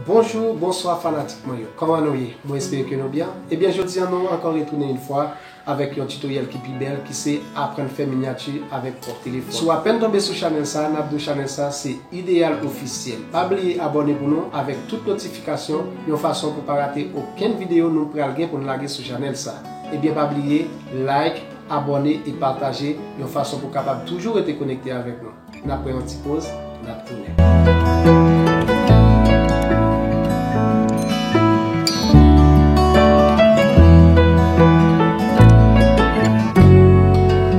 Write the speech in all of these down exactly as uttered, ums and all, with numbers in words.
Bonjou, bonswa fanatik mwen yo. Kòman nou ye? Mwen espere ke nou byen. Ebyen, jodi a nou ankò retounen yon fwa avèk yon tutoriel ki pi bèl, ki se aprann fè minyati avèk pwòp telefòn. Si w apèn tonbe sou chanèl sa, n ap di w chanèl sa se Idéal Officiel. Pa bliye abòne pou nou avèk tout notifikasyon, yon fason pou pa rate okenn videyo nou pral gen pou n lage sou chanèl sa. Ebyen, pa bliye like, abòne e pataje, yon fason pou kapab toujou rete konekte avèk nou. N ap pran yon ti poz, n ap tounen.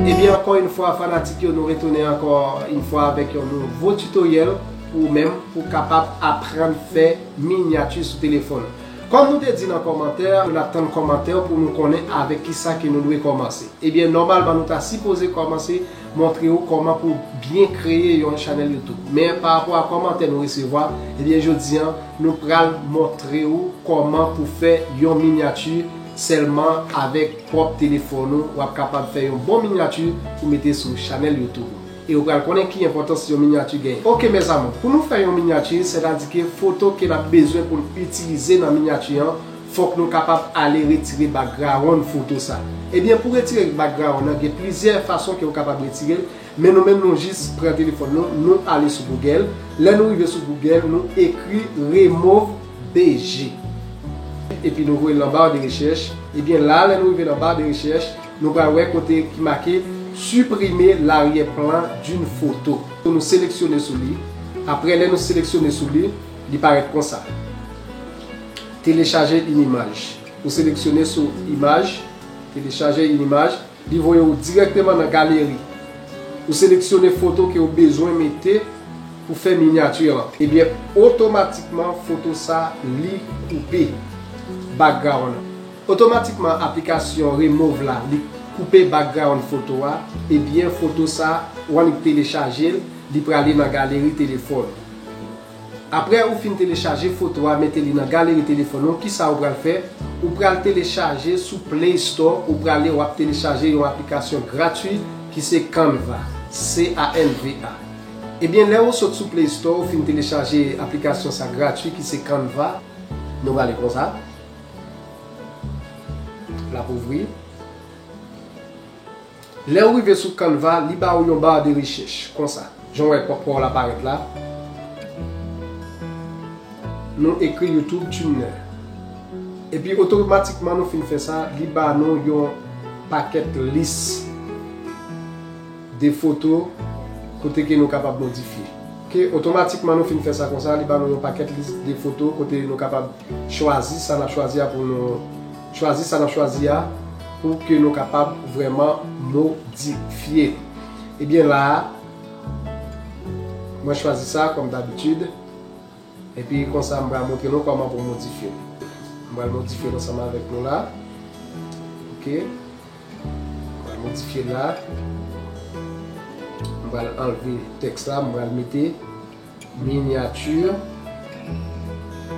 Ebyen, ankò yon fwa, fanatik yo, nou retounen ankò yon fwa avèk yon nouvo tutoriel pou ou menm, pou w kapab aprann fè minyati sou telefòn. Kòm nou te di nan kòmantè, nou ap tann kòmantè pou nou konnen avèk kisa ke nou dwe kòmanse. Ebyen, nòmalman, nou ta sipoze kòmanse montre w kòman pou byen kreye yon chanèl YouTube. Men, pa rapò a kòmantè nou resevwa, ebyen, jodi a, nou pral montre w kòman pou fè yon minyati sèlman avèk pwòp telefòn ou. W ap kapab fè yon bon minyati pou mete sou chanèl YouTube ou. E ou pral konnen ki enpòtans yon minyati genyen. Oke, mes amours, pou nou fè yon minyati, sètadi ke foto ke n ap bezwen pou n itilize nan minyati an, fòk nou kapab ale retire background foto sa. Ebyen, pou retire background nan, gen plizyè fason ke ou kapab retire l, men nou menm nou jis pran telefòn nou, nou ale sou Google. Lè nou rive sou Google, nou ekri remove B G. Epi nou voye l nan bar de rechèch. Ebyen la, lè nou rive nan bar de rechèch, nou pral wè kote ki make supprimer l'arrière-plan d'une photo. Nou seleksyone sou li. Apre, lè nou seleksyone sou li, li parèt konsa. Télécharger une image. Ou seleksyone sou imaj, télécharger une image, li voye w dirèkteman nan galeri. Ou seleksyone foto ke w bezwen mete pou fè minyati an. Ebyen, otomatikman, foto sa, li koupe background an. Otomatikman, aplikasyon Remove la, li koupe background foto a. Ebyen, foto sa, ou annik telechaje l, li prale nan galeri telefòn. Apre ou fin telechaje foto a, mete li nan galeri telefòn ou, kisa ou pral fè? Ou pral telechaje sou Play Store, ou prale, w ap telechaje yon aplikasyon gratwi ki se Canva, C A N V A. Ebyen, lè ou sot sou Play Store, ou fin telechaje aplikasyon sa gratwi ki se Canva, nou prale konsa. L ap ouvri. Lè ou rive sou Canva, li ba ou yon bar de rechèch, konsa. Jan w wè pa w la parèt la. Nou ekri YouTube Thumbnail. Epi otomatikman nou fin fè sa, li ba nou yon pakèt lis de foto kote ke nou kapab modifye. Oke, otomatikman nou fin fè sa konsa, li ba nou yon pakèt lis de foto kote nou kapab chwazi sa n ap chwazi a pou nou chwazi sa n ap chwazi a pou ke nou kapab vrèman modifye l. Ebyen la a, mwen chwazi sa kòm dabitid. Epi konsa m pral montre nou kòman pou modifye l. M pral modifye l ansanm avèk nou la. Oke. M pral modifye l la. M pral anlve tèks la, m pral mete minyati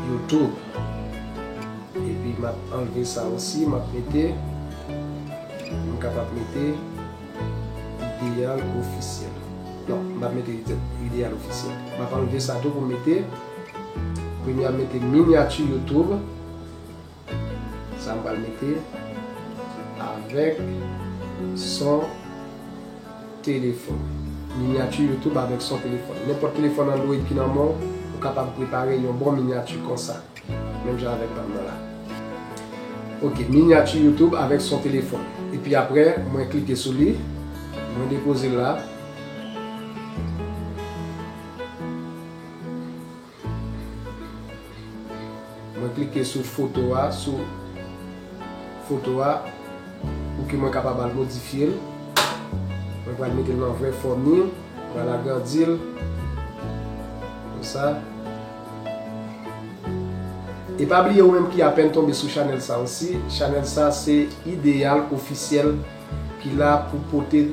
YouTube. Epi m ap anlve sa osi, m ap mete, m kapab mete Idéal Officiel. Non, m p ap mete Idéal Officiel. M ap anlve sa tou pou m mete, premye a mete minyati YouTube. Sa m pral mete avèk son telefòn. Minyati YouTube avèk son telefòn. Nenpòt telefòn Android ki nan men w, ou kapab prepare yon bon minyati konsa. Menm jan avèk pa m nan la. Oke, minyati YouTube avèk son telefòn. Epi apre, mwen klike sou li, mwen depoze l la. Mwen klike sou foto a, sou foto a, pou ke mwen kapab al modifye l. Mwen pral mete l nan vrè fòm li, mwen pral agrandi l, konsa. E pa bliye ou menm ki apèn tonbe sou chanèl sa osi, chanèl sa se Idéal Officiel ki la pou pote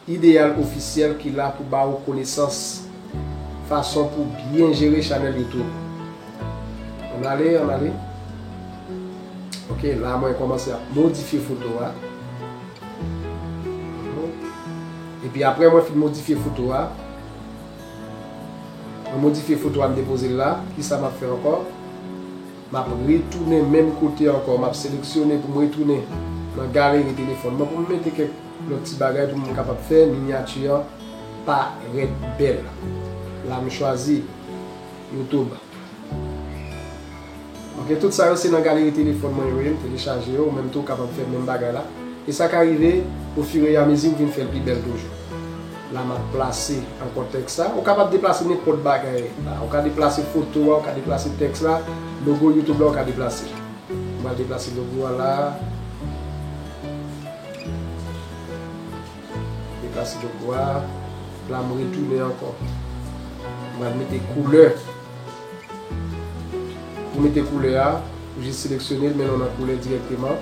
Idéal Officiel ki la pou ba ou konesans fason pou byen jere chanèl YouTube. Ann ale, ann ale. Oke, la mwen kòmanse ap modifye foto a. Epi apre mwen fin modifye foto a, Mwen modifye foto a, m depoze l la. Kisa m ap fè ankò? M ap retounen menm kote ankò. M ap seleksyone pou m retounen nan galeri telefòn mwen pou m mete kèk lòt ti bagay pou m kapab fè minyati an parèt bèl. La, m chwazi YouTube. Ok, tout sa yo se nan galeri telefòn mwen yo ye, m telechaje yo, ou menm tou w kapab fè menm bagay la. E sa ka rive, ofireamezi ou vin fè l pi bèl toujou. La, m ap plase ankò tèks la. Ou kapab deplase nenpòt bagay la. Ou ka deplase foto a, ou ka deplase tèks la, logo YouTube la, ou ka deplase. M pral deplase logo a la. Deplase logo a. La, m retounen ankò. M pral mete koulè. Pou mete koulè a, ou jis seleksyone l, mennen w nan koulè dirèkteman.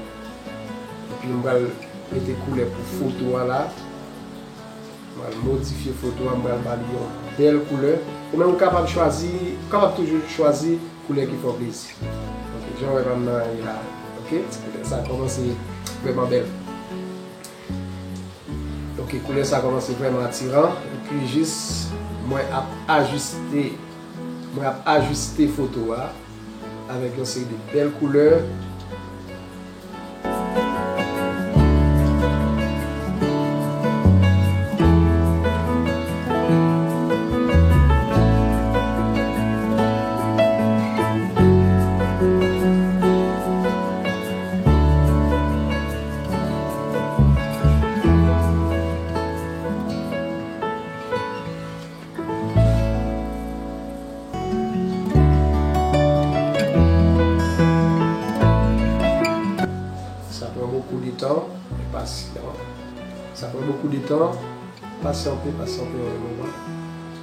Epi m pral mete koulè pou foto a la. M pral modifye foto a, m pral ba li yon bèl koulè. Ou menm ou kapab chwazi, ou kapab toujou chwazi koulè ki fè w plezi. Ok, jan w wè pa m nan ye la. Ok, ti koulè sa kòmanse vrèman bèl. Ok, koulè sa kòmanse vrèman atiran. Epi jis, mwen ap ajiste, mwen ap ajiste foto a avèk yon seri de bèl koulè. Sa pran bokou de tan, men pasyan. Sa pran bokou de tan, pasyante, pasyante yon moman.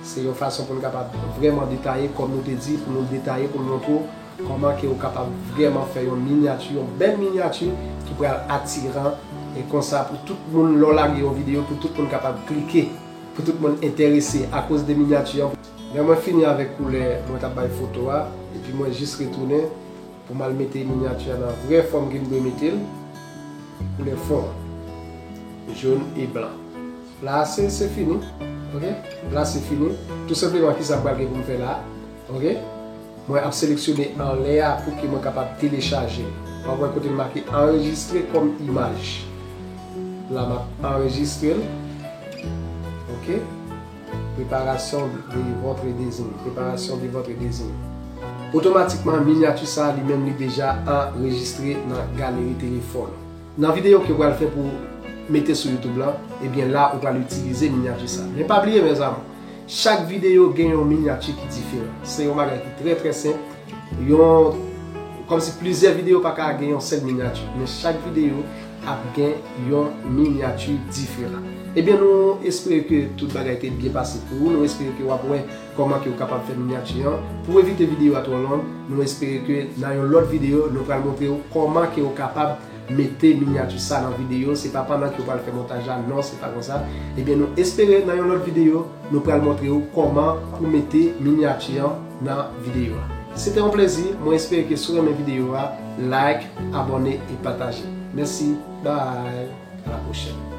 Se yon fason pou n kapab vrèman detaye, kòm nou te di, pou nou detaye, pou n montre w kòman ke w kapab vrèman fè yon minyati, yon bèl minyati ki pral atiran. E konsa, pou tout moun, lè w lage yon videyo, pou tout moun kapab klike, pou tout moun enterese akoz de minyati an. Lè mwen fini avèk koulè mwen t ap bay foto a, epi mwen jis retounen pou m al mete minyati a nan vrè fòm ke m dwe mete l, koulè fon an, jòn e blan. La, se, se fini. Ok? La, se fini. Tou senpleman, kisa m pral gen pou m fè la? Ok? Mwen ap seleksyone anlè a pou ke mwen kapab telechaje. W ap wè kote l make anrejistre kòm imaj. La, m ap anrejistre l. Ok? Préparation de votre désigne. Préparation de votre désigne. Otomatikman, minyati sa a, li menm, li deja anrejistre nan galeri telefòn. Nan videyo ke w pral fè pou mete sou YouTube lan, ebyen la, ou pral itilize minyati sa a. Men pa bliye, mezanmi, chak videyo gen yon minyati ki diferan. Se yon bagay ki trè, trè senp. Yon, kòmsi plizyè videyo pa ka gen yon sèl minyati, men chak videyo ap gen yon minyati diferan. Ebyen, nou espere ke tout bagay te byen pase pou ou. Nou espere ke w ap wè kòman ke w kapab fè minyati an. Pou evite videyo a twò long, nou espere ke nan yon lòt videyo, nou pral montre w kòman ke w kapab mete minyati sa nan videyo. Se pa pandan ke w pral fè montaj la, non, se pa konsa. Ebyen, nou espere nan yon lòt videyo, nou pral montre w kòman pou mete minyati an nan videyo a. Se te yon plezi. Mwen espere ke si w renmen videyo a, like, abòne e pataje. Mèsi. Bye. À la prochaine.